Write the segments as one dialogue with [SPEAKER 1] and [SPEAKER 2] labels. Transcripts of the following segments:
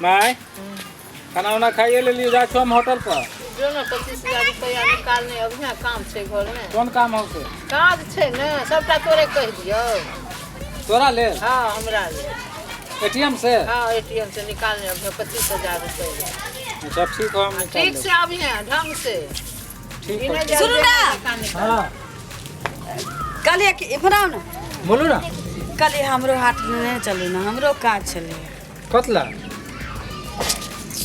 [SPEAKER 1] माय, खाना उना खाइए लेलियै, जाइ छौ हम होटल पर।
[SPEAKER 2] जो ने, 25,000 रुपैआ निकालने अभी, काम छै घरमे।
[SPEAKER 1] कोन काम हौ से?
[SPEAKER 2] काज छै ने, सबटा तोरे कहि दियौ।
[SPEAKER 1] तोरा लेल?
[SPEAKER 2] हँ, हमरा लेल।
[SPEAKER 1] एटीएम से?
[SPEAKER 2] हँ, एटीएम से निकालने अभी 25,000 रुपैआ।
[SPEAKER 1] अच्छा, ठीक हो, हम निकाल
[SPEAKER 2] ठीक
[SPEAKER 1] लेब।
[SPEAKER 2] से अभी ढंग से।
[SPEAKER 1] ठीक
[SPEAKER 2] ई
[SPEAKER 1] हो।
[SPEAKER 2] नहि जे
[SPEAKER 3] सुनू ने।
[SPEAKER 2] निकाल।
[SPEAKER 1] हाँ।
[SPEAKER 3] कहलियै कि इम्हर आउ ने।
[SPEAKER 1] बोलू ने।
[SPEAKER 3] कहलियै हमरो हाटमे नहि चलू ने, हमरो काज छलै।
[SPEAKER 1] कतला?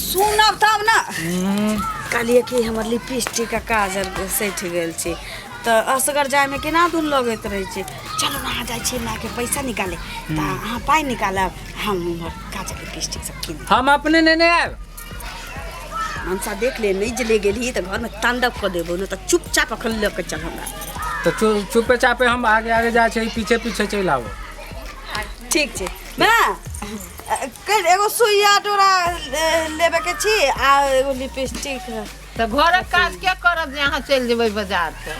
[SPEAKER 3] सुनब तब ने। कहलियै कि हमर लिपस्टिक आ काजर सठि गेल छै, तऽ असगर जायमे केना दून लगैत रहै छै। चलू ने, अहाँ जाइ छियै मायके पैसा निकाले, तऽ अहाँ पाइ निकालब, हम उम्हर काजर लिपस्टिक सब कीन।
[SPEAKER 1] हम अपने नेने आयब।
[SPEAKER 3] मनसा देख ले, नहि जे ले गेलही तऽ घरमे तांडव कऽ देबो ने, तऽ चुपचाप अखन लऽ कऽ चल हमरा।
[SPEAKER 1] तऽ चुपे चापे हम आगे आगे जाइ छै, पीछे पीछे चलि आबो।
[SPEAKER 3] ठीक छै। माँ, कहि एगो सुइया डोरा लेबेके छी आ एगो लिपस्टिक।
[SPEAKER 2] तऽ घरक काज के करत जे अहाँ चलि जेबै बाजार पर?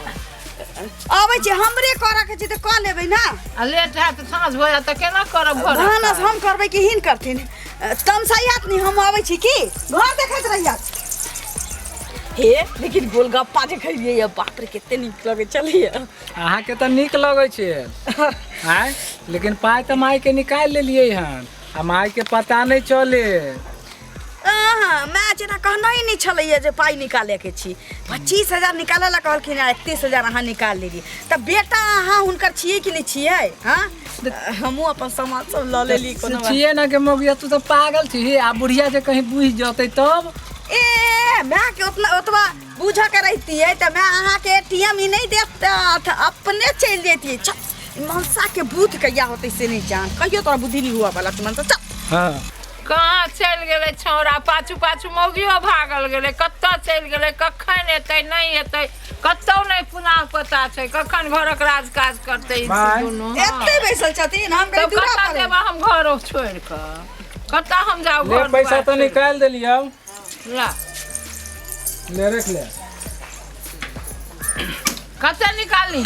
[SPEAKER 3] अबै छी, हमरे करऽ के छै तऽ कऽ लेबै ने।
[SPEAKER 2] आ लेट हैत, साँझ भऽ जायत तऽ केना करब घरक
[SPEAKER 3] भानस?
[SPEAKER 2] काज?
[SPEAKER 3] हम करबै कि हिन करथिन? तमसैयात नहि, हम अबै छी की, घर देखैत रहियत। हे, लेकिन गोलगप्पा जे खैलियै ये, बाप रे, कते नीक लगै छलैया।
[SPEAKER 1] अहाँके तऽ नीक लगै छै आँय, लेकिन पाइ तऽ मायके निकालि लेलियै हन आ मायके पता नहि चले।
[SPEAKER 3] अहाँ माय जेना कहना ही नहि छलैया जे पाइ निकालैके छी। 25,000 निकालै लए कहलखिन आ 31,000 अहाँ निकाल लेलियै, तऽ बेटा अहाँ हुनकर छियै कि नहि छियै? हँ, हमहूँ अपन सामान सब लऽ लेली, कोनो बात।
[SPEAKER 1] छियै ने के मौगिया, तू तऽ पागल छी आ बुढ़िया जे कहीं बुझि जतै तब?
[SPEAKER 3] ए, मायके उतना ओतबा बुझऽ के रहितियै तऽ माय अहाँके एटीएम ई नहि देत, अपने चलि जैतियै। चल, ई मनसाके बुध कहिया होतै से नहि जान। कहियो तोरा बुद्धि नहि हुअ वाला छौ मनसा, चल।
[SPEAKER 1] हाँ।
[SPEAKER 2] कहाँ चलि गेलै छौड़ा? पाछू पाछू मौगियो भागल गेलै। कतऽ चलि गेलै, कखन एतै, नहि एतै, कतौ नहि पुनः पता छै। कखन घरक राज काज करतै ई
[SPEAKER 1] माय।
[SPEAKER 2] दुनू? हँ।
[SPEAKER 3] एते बैसल छथिन, हम कही
[SPEAKER 2] तब
[SPEAKER 3] दूरा
[SPEAKER 2] कतऽ
[SPEAKER 3] पर।
[SPEAKER 2] जेबै हम घर छोड़ि कऽ? कतऽ हम जाउ
[SPEAKER 1] ले
[SPEAKER 2] घर
[SPEAKER 1] पैसा
[SPEAKER 2] दुआर
[SPEAKER 1] तऽ
[SPEAKER 2] छोड़ि
[SPEAKER 1] निकालि देलियौ।
[SPEAKER 2] कऽ? ला।
[SPEAKER 1] ले, रख ले।
[SPEAKER 2] कते निकालली?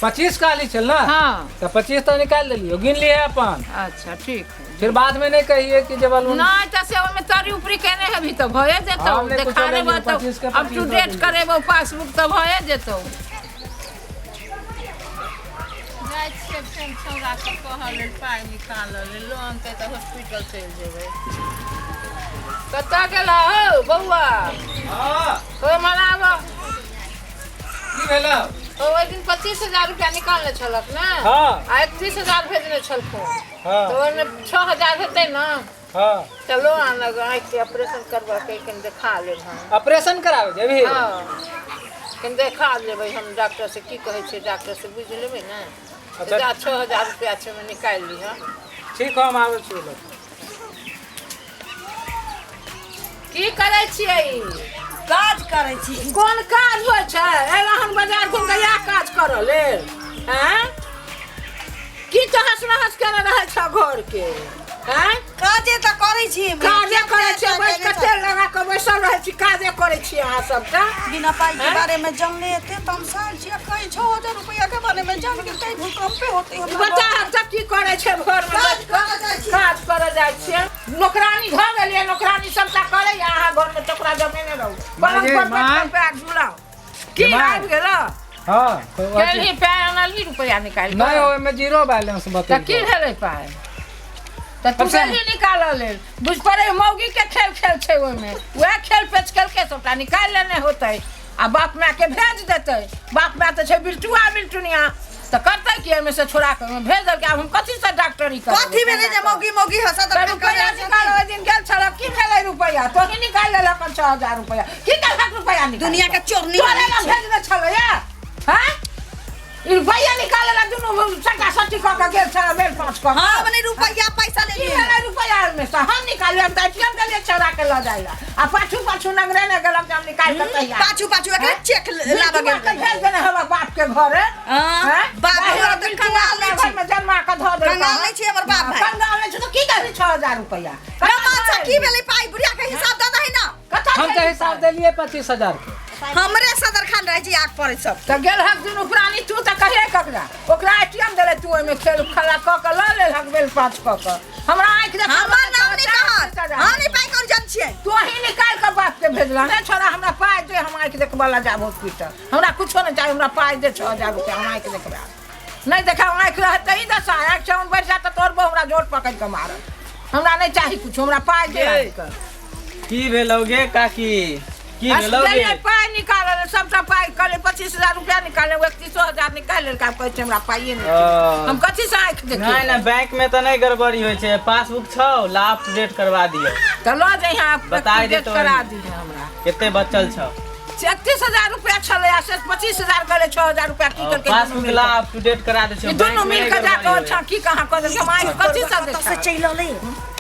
[SPEAKER 1] 25 काली छल ना?
[SPEAKER 2] हाँ।
[SPEAKER 1] तऽ 25 तऽ निकालि देलियौ, गिन लिए अपन।
[SPEAKER 2] अच्छा, ठीक है।
[SPEAKER 1] फिर बाद में नहीं कहिए कि जब अलून
[SPEAKER 2] नहि तऽ से ओहिमे तरी उपरी केने हेबही तऽ भए जेतौ।
[SPEAKER 1] हम नहि
[SPEAKER 2] देखा
[SPEAKER 1] कुछो
[SPEAKER 2] देबो
[SPEAKER 1] लेलियै,
[SPEAKER 2] तऽ
[SPEAKER 1] 25 के
[SPEAKER 2] अप टू
[SPEAKER 1] 25
[SPEAKER 2] डेट
[SPEAKER 1] दऽ
[SPEAKER 2] करेबो पासबुक तऽ भए जेतौ। जाइ छियै फेर छौड़ाके कहऽ लेल, पाइ निकालऽ लेल लोन अनतै तऽ हॉस्पिटल चलि जेबै। कतऽ गेलह हौ बौआ?
[SPEAKER 1] हाँ।
[SPEAKER 2] ओ मनाबऽ।
[SPEAKER 1] की भेलौ?
[SPEAKER 2] ओ ओहि दिन 25,000 रुपया निकालने छलक ने?
[SPEAKER 1] हाँ।
[SPEAKER 2] आ 31,000 भेजने छलखुन।
[SPEAKER 1] हाँ।
[SPEAKER 2] तऽ ओहिमे 6,000 हेतै ने?
[SPEAKER 1] हाँ।
[SPEAKER 2] चलो आनक, आँखिके ऑपरेशन करबऽके, कनि देखा लेब हम।
[SPEAKER 1] ऑपरेशन कराबै जेबही?
[SPEAKER 2] हँ, कनि देखा लेबै हम डॉक्टर से, की कहै छै डॉक्टर से बुझि लेबै ने।
[SPEAKER 1] अच्छा।
[SPEAKER 2] जा, 6,000 रुपया छै, ओहिमे निकालि लिहऽ।
[SPEAKER 1] ठीक हो, हम आबै छी लऽ।
[SPEAKER 2] की करै छियै ई?
[SPEAKER 3] काज करै छी।
[SPEAKER 2] कोन काज होइ छै? एला हन बाजार घूम के इएह काज करऽ लेल? आँय, की तहस नहस केने रहै छौ घर के? आँय?
[SPEAKER 3] काजे तऽ करै छी।
[SPEAKER 2] काजे करै छियै, बैस कऽ तेल लगा कऽ बैसल रहै छी। काजे करै छियै अहाँ सबटा।
[SPEAKER 3] बिना पाई के
[SPEAKER 2] हैं?
[SPEAKER 3] बारे में जानले एते तमसाल छी, कहीं 6,000 रुपया के बारे में जान के कहीं भूकंपे होते हमरा।
[SPEAKER 2] बच्चा सब की करै छै घर में
[SPEAKER 3] काज
[SPEAKER 2] बैठ कऽ?
[SPEAKER 3] करऽ जाइ छियै।
[SPEAKER 2] काज करऽ जाइ छियै। नौकरानी भऽ गेलियै, नौकरानी सबटा करैया। अहाँ घर में टोकरा जमेने रहू, पलंग
[SPEAKER 1] माय,
[SPEAKER 2] पर बैठ
[SPEAKER 1] माय।
[SPEAKER 2] कऽ पैर झुलाउ। की
[SPEAKER 1] माय।
[SPEAKER 2] आबि गेल?
[SPEAKER 1] हाँ, तो
[SPEAKER 2] गेलही पाइ आनलही रुपैआ निकालि
[SPEAKER 1] नहि।
[SPEAKER 2] कऽ?
[SPEAKER 1] ओहिमे जीरो बैलेंस
[SPEAKER 2] तऽ
[SPEAKER 1] बतेलको।
[SPEAKER 2] की भेलै पाइ तऽ तू
[SPEAKER 1] अच्छा।
[SPEAKER 2] गेलही निकालऽ लेल? बुझि पड़ै मौगी के खेल खेल छै ओहिमे। उएह खेल पेच केलकै, सबटा निकालि लेने होतै आ बाप मायके भेज देतै। बाप माय तऽ छै बिलटुआ बिलटुनिया, तऽ करतै कि? एहिमे से छोड़ा कऽ ओहिमे भेज देलकै। आब हम कथीसँ डॉक्टरी करबै?
[SPEAKER 3] कथी भेलै जे मौगी मौगी हंसत?
[SPEAKER 2] तऽ रुपैआ निकाल। ओहि दिन गेल छल, की भेलै रुपैआ? तोही निकालि लेलक हन 6,000 रुपैआ। की केलक रुपैआ निकालि
[SPEAKER 3] दुनिया के
[SPEAKER 2] कऽ?
[SPEAKER 3] चोरनी
[SPEAKER 2] तोरे
[SPEAKER 3] वाली
[SPEAKER 2] लग
[SPEAKER 3] छै।
[SPEAKER 2] भेजने छलैया। हँ, ई रुपैआ निकालै ला दुनू सटा सटी कऽ के गेल छल, बेल पाँच कऽ
[SPEAKER 3] हाँ,
[SPEAKER 2] के।
[SPEAKER 3] मने रुपैया पैसा ले
[SPEAKER 2] की
[SPEAKER 3] लियै।
[SPEAKER 2] भेलै रुपैआ ओहिमे से? हम निकालबै? हम तऽ एटीएम देलियै चोरा के लऽ जाइ ला आ पाछू पाछू नगरे ने गेलक जे हम निकालि कऽ तैयार।
[SPEAKER 3] पाछू पाछू एकरा चेक लाबऽ
[SPEAKER 2] बिल्टुआ
[SPEAKER 3] गेल
[SPEAKER 2] के भेज देने हवा बाप के घरे।
[SPEAKER 3] हाँ,
[SPEAKER 2] हैं?
[SPEAKER 3] बाप
[SPEAKER 2] बाहिर
[SPEAKER 3] हमर तऽ
[SPEAKER 2] बिल्टुआ
[SPEAKER 3] कंगाल नहि
[SPEAKER 2] अपना
[SPEAKER 3] छी।
[SPEAKER 2] घरमे जन्मा कऽ धऽ देलकौ।
[SPEAKER 3] कंगाल नहि छी हमर बाप भाई।
[SPEAKER 2] कंगाल नहि छी तऽ की करही 6,000 रुपैआ?
[SPEAKER 3] रमाचा, की भेलै पाइ? बुढ़िया के हिसाब दऽ दही ना।
[SPEAKER 2] कतऽ
[SPEAKER 1] हम तऽ
[SPEAKER 2] छै?
[SPEAKER 1] हिसाब देलियै 25,000 के।
[SPEAKER 3] हमरे सदर खान रहै छी आग पड़ै सब।
[SPEAKER 2] तऽ गेल हक दुनू प्राणी। तू तऽ कहिए ककरा ओकरा एटीएम देले, तू ओहिमे खेल खेला कऽ के लऽ लेलहक बेल पाँच कऽ के। हमरा आँखि देखा।
[SPEAKER 3] हमर नाम नहि कहत, हम नहि पाइ।
[SPEAKER 2] भेजला रे छोरा हमरा पाइ दे हम आँखि देखबऽ लए जायब हॉस्पिटल हमरा कुछो नहि चाही हमरा पाइ दे 6000 रुपया हम आँखि देखबै नहि देखा आँखि रहत तऽ ई दशा आँखि से बढ़ि जायत तऽ तोर बहू हमरा जोर पकड़ि कऽ मारत हमरा नहि चाही कुछो हमरा पाइ दे आबि कऽ।
[SPEAKER 4] की भेलौ गे काकी की भेलौ गे
[SPEAKER 2] असगरे पाइ निकालल सबटा पाइ कहले 25000 रुपया निकाले 31000 निकालि लेलकै आब कहै छै हमरा पाइए नहि छै। हम कथी से आँखि
[SPEAKER 4] नहि
[SPEAKER 2] देखियै
[SPEAKER 4] नहि बैंक में तऽ नहि गड़बड़ी होइ छै पासबुक छौ ला अप टू डेट करवा दियौ
[SPEAKER 2] तऽ लऽ जइहे
[SPEAKER 4] बताय
[SPEAKER 2] डेट
[SPEAKER 4] देतौ
[SPEAKER 2] करा
[SPEAKER 4] ओहिमे।
[SPEAKER 2] दिहे हमरा
[SPEAKER 4] कते बचल छौ
[SPEAKER 2] 31000 रुपया छलै आ से 25000 कहले 6000 रुपया की करके
[SPEAKER 4] पासबुक ला अप टू डेट करा दै
[SPEAKER 2] ई
[SPEAKER 4] छौ
[SPEAKER 2] दुनू मिल के जा कऽ ओछा की कहाँ कऽ देलकै हम आँखि कथी से
[SPEAKER 3] कतऽ से
[SPEAKER 2] देखब
[SPEAKER 3] चलि अलै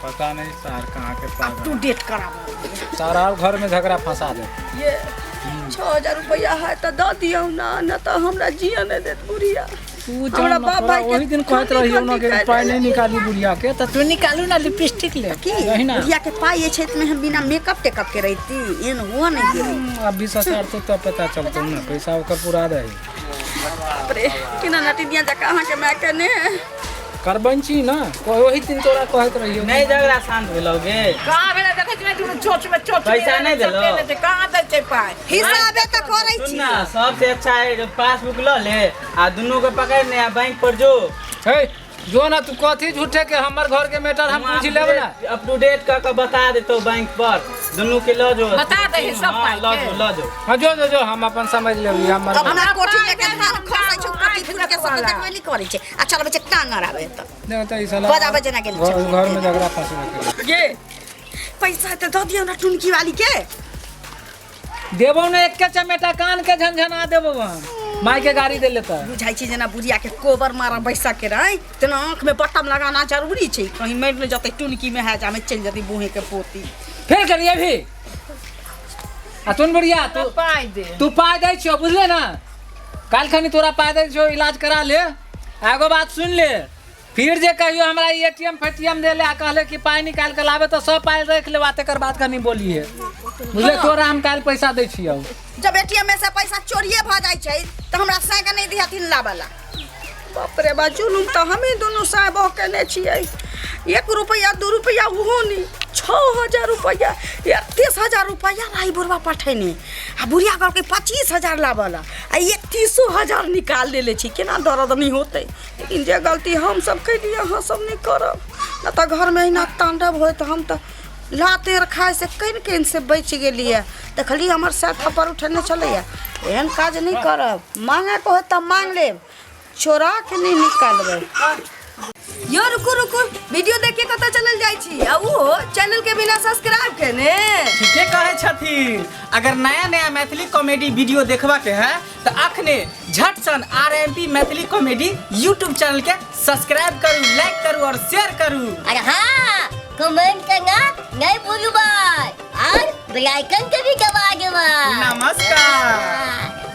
[SPEAKER 1] पता नहीं सार कहाँ के पागल
[SPEAKER 3] टू डेट कराबो
[SPEAKER 1] सारा घर में झगड़ा फंसा दे
[SPEAKER 5] ये 6000 रुपया है तो दऽ दियौ ना न तऽ हमरा जिया नहि देत बुढ़िया
[SPEAKER 1] तू
[SPEAKER 5] हमरा
[SPEAKER 1] जान
[SPEAKER 5] बाप
[SPEAKER 1] ना,
[SPEAKER 5] भाई के
[SPEAKER 1] वही दिन कहत रहियो ना कि
[SPEAKER 5] ठंडी
[SPEAKER 1] पाई नहीं निकाली बुढ़िया के तो तू निकालू ना लिपस्टिक ले
[SPEAKER 3] की
[SPEAKER 1] वही ना
[SPEAKER 3] बुढ़िया के पाई छै तऽ हम बिना मेकअप टेकअप के रहिती एहन हुआ नहीं गेलै
[SPEAKER 1] अब भी ससार तो तब पता चलतो ना पैसा ओकर पूरा दे
[SPEAKER 5] बाप रे केना नटिनिया जकाँ अहाँके माय केने
[SPEAKER 1] करबन छी ना वही दिन तोरा कहत रहियो
[SPEAKER 4] नहि झगड़ा शांत भेलौ गे
[SPEAKER 2] कहाँ भेलै देखै छी नहि दुनू चोच में चोच
[SPEAKER 4] पैसा नहि देलौ?
[SPEAKER 2] कहाँ दै छै पाइ
[SPEAKER 3] हिसाबे तऽ करै
[SPEAKER 4] सुन
[SPEAKER 3] छी
[SPEAKER 4] ना सबसे अच्छा है पासबुक लऽ ले आ दुनू के पकड़ ने आ बैंक पर जो
[SPEAKER 1] हे जो ना तू कथी झूठे के हमर घर के मैटर हम पूछ लेब ना
[SPEAKER 4] अप टू डेट कऽ के बता देतौ बैंक पर दुनू के लऽ जो
[SPEAKER 2] बता दही सब
[SPEAKER 4] हाँ,
[SPEAKER 2] पाइ
[SPEAKER 4] लऽ
[SPEAKER 2] के।
[SPEAKER 4] जो लऽ जो
[SPEAKER 1] हाँ जो जो जो हम अपन समझ लेबी हमर
[SPEAKER 3] अपना
[SPEAKER 2] हमरा
[SPEAKER 3] कोठी
[SPEAKER 2] पाइ
[SPEAKER 3] लेके
[SPEAKER 2] दे,
[SPEAKER 3] धान
[SPEAKER 2] हम
[SPEAKER 3] खसै छै
[SPEAKER 2] जाबो,
[SPEAKER 3] कटी
[SPEAKER 2] आँखि
[SPEAKER 3] फूट के सब
[SPEAKER 2] देखबऽ
[SPEAKER 3] देखबे नहि करै छै आ चलबै छै टांग अड़ाबै तऽ
[SPEAKER 1] नहीं तो ई साला
[SPEAKER 3] बजाबै जेना गेल छै।
[SPEAKER 1] घर में झगड़ा फंसबे
[SPEAKER 5] गे
[SPEAKER 3] पैसा तऽ दऽ दियौ ना टुनकी वाली के
[SPEAKER 1] देबो ने एक के चमेटा कान के झनझना देबो हम माई के गाड़ी दे लेता
[SPEAKER 3] बुझाइ छै जेना बुढ़िया के कोबर मारऽ बैसऽ के रहै तेना आँखिमे बटम लगाना जरूरी छै कहीं मरि नहि जेतै टुनकीमे है जामे चलि जेतै बूहे के पोती
[SPEAKER 1] फिर करिए भी आ सुन बुढ़िया तू
[SPEAKER 2] पाइ दे
[SPEAKER 1] तू पाइ दै छियो बुझले ना काल्हि खनी तोरा पाइ दै छियो इलाज करा ले आ एगो बात सुन ले फिर जे कहियो हमरा एटीएम फेटीएम दे ले आ कहले कि पाइ निकालि के लाबे तऽ सब पाइ रख लेबा तकर बाद कनी बोलिहे बुझले तोरा हम काल्हि पैसा दै छियौ
[SPEAKER 3] जब एटीएम में से पैसा चोरिए भऽ जाइ छै तऽ हमरा साँके नहि दिहथिन लाबऽ ला
[SPEAKER 5] बाप रे बा जुलुम तऽ हमे दुनू साय बह केने छियै 1 रुपया 2 रुपया ओहो नहि 6000 रुपया 31000 रुपया राही बुढ़वा पठेने आ बुढ़िया कहलकै 25000 लाबऽ ला आ 31000 निकाल लेले छी केना दर्द नहि होतै लेकिन जे गलती हमसब केलियै अहाँ सब नहि करब नहि तऽ घरमे अहिना तांडव होइत हम तऽ लाते आर खाय से कनि कनि से बचि गेलियै देखलियै हमर साय थप्पड़ उठेने छलैया एहन काज नहि करब मांगैके होत तऽ मांग लेब चोरा के नहि निकालबै यो रुकू रुकू वीडियो देख के कतऽ चलल जाइ छी आ ओहो चैनल के बिना सब्सक्राइब केने
[SPEAKER 4] ठीके कहै छथिन अगर नया नया मैथिली कॉमेडी वीडियो देखबा के है तो अखने झट सन R M P Maithili comedy YouTube channel के सब्सक्राइब करू लाइक करू और शेयर करू
[SPEAKER 6] और हाँ कमेंट करना नहीं भूलू भाई और बेल आइकन के भी दबा देबा
[SPEAKER 4] नमस्कार।
[SPEAKER 6] हाँ।